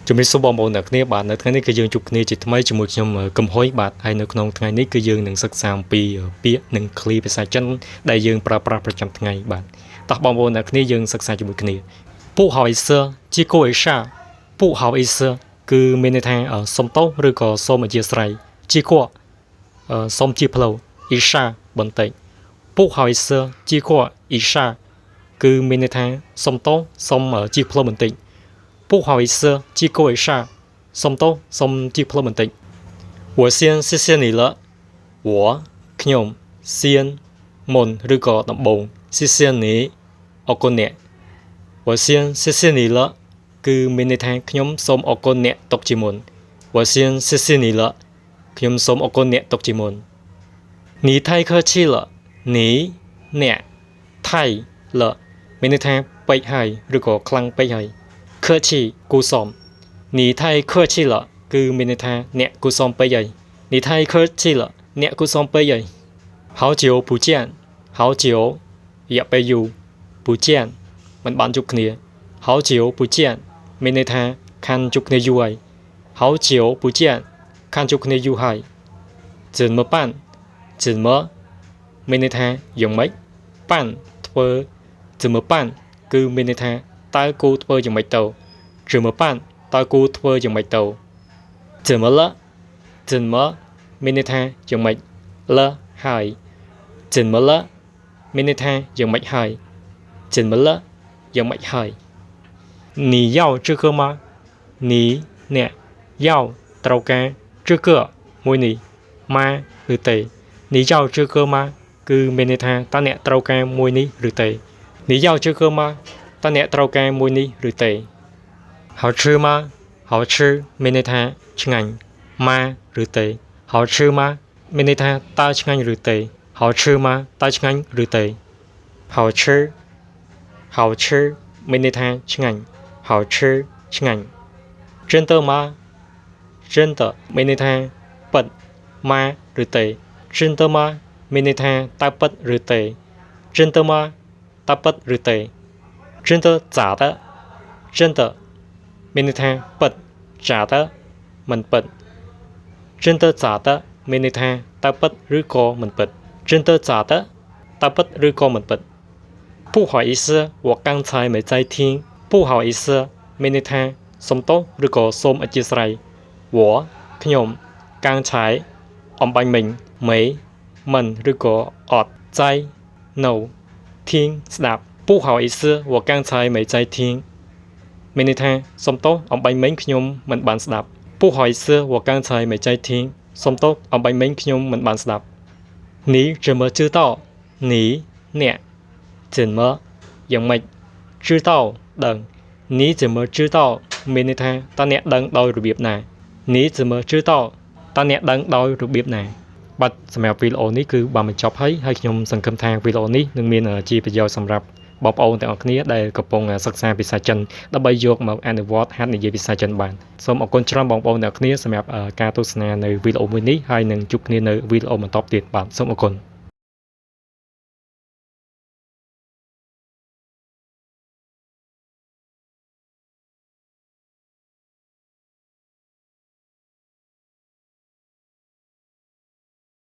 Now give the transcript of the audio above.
ជំរាបសួរបងប្អូនអ្នកគ្នាបាទនៅថ្ងៃនេះគឺយើងជួបគ្នាជាថ្មីជាមួយខ្ញុំកឹមហុយបាទហើយនៅក្នុងថ្ងៃនេះគឺយើងនឹងសិក្សាអំពីពាក្យនិងឃ្លាភាសាចិនដែលយើងប្រើប្រាស់ប្រចាំថ្ងៃបាទតោះបងប្អូនអ្នកគ្នាយើងសិក្សាជាមួយគ្នា不好意思借过一下不好意思គឺមានន័យថាសុំទោសឬក៏សូមអធ្យាស្រ័យ借过សូមជាផ្លូវ一下បន្តិច不好意思借过一下គឺមានន័យថាសុំទោសសូមជាផ្លូវបន្តិច 不好意思，借过一下。សុំទោសសូមជិះផ្លូវបន្តិច我先谢谢你了我ខ្ញុំ先មុនឬក៏ដំបូង谢谢你អរគុណអ្នក我先谢谢你了គឺមានន័យថាខ្ញុំសូមអរគុណអ្នកទុកជាមុន我先谢谢你了ខ្ញុំសូមអរគុណអ្នកទុកជាមុន你太客气了你អ្នក太了មានន័យថាពេកហើយឬក៏ខ្លាំងពេកហើយ 客气គួសម你太客气了គឺមានន័យថាអ្នកគួសមពេកហើយ你太客气了អ្នកគួសមពេកហើយ好久不见好久រយៈពេលយូរ不见មិនបានជួបគ្នា好久不见មានន័យថាខានជួបគ្នាយូរហើយ好久不见ខានជួបគ្នាយូរហើយ怎么办怎么មានន័យថាយ៉ាងម៉េច办ធ្វើ怎么办គឺមានន័យថាតើគួរធ្វើយ៉ាងម៉េចទៅ怎么办តើគួរធ្វើយ៉ាងម៉េចទៅ怎么了怎么មានន័យថាយ៉ាងម៉េច了ហើយ怎么了មានន័យថាយ៉ាងម៉េចហើយ怎么了យ៉ាងម៉េចហើយ你要这个吗你អ្នក要ត្រូវការ这个មួយនេះ吗ឬទេ你要这个吗គឺមានន័យថាតើអ្នកត្រូវការមួយនេះឬទេ你要这个吗តើអ្នកត្រូវការមួយនេះឬទេ好吃吗好吃មានន័យថាឆ្ងាញ់吗ឬទេ好吃吗មានន័យថាតើឆ្ងាញ់ឬទេ好吃吗តើឆ្ងាញ់ឬទេ好吃好吃មានន័យថាឆ្ងាញ់好吃ឆ្ងាញ់真的吗真的មានន័យថាពិត吗ឬទេ真的吗មានន័យថាតើពិតឬទេ真的吗តើពិតឬទេ真的假的真的មានន័យថាពិត假的មិនពិត真的假的មានន័យថាតើពិតឬក៏មិនពិត真的假的តើពិតឬក៏មិនពិត不好意思我刚才没在听不好意思មានន័យថាសុំទោសឬក៏សូមអធ្យាស្រ័យ我ខ្ញុំ刚才អម្បាញ់មិញ 没មិនឬក៏អត់在នៅ聽ស្ដាប់不好意思我刚才没在聽មានន័យថាសុំទោសអម្បាញ់មិញខ្ញុំមិនបានស្ដាប់不好意思我刚才没在聽សុំទោសអម្បាញ់មិញខ្ញុំមិនបានស្ដាប់你怎么知道你អ្នក怎么យ៉ាងម៉េច知道ដឹង你怎么知道មានន័យថាតើអ្នកដឹងដោយរបៀបណា你怎么知道តើអ្នកដឹងដោយរបៀបណាបាទសម្រាប់វីដេអូនេះគឺបានបញ្ចប់ហើយហើយខ្ញុំសង្ឃឹមថាវីដេអូនេះនឹងមានជាប្រយោជន៍សម្រាប់បងប្អូនទាំងអស់គ្នាដែលកំពុងសិក្សាភាសាចិនដើម្បីយកមកអនុវត្តហាត់និយាយភាសាចិនបានសូមអរគុណច្រើនបងប្អូនទាំងអស់គ្នាសម្រាប់ការទស្សនានៅវីដេអូមួយនេះហើយនឹងជួបគ្នានៅវីដេអូបន្តទៀតបាទសូមអរគុណ។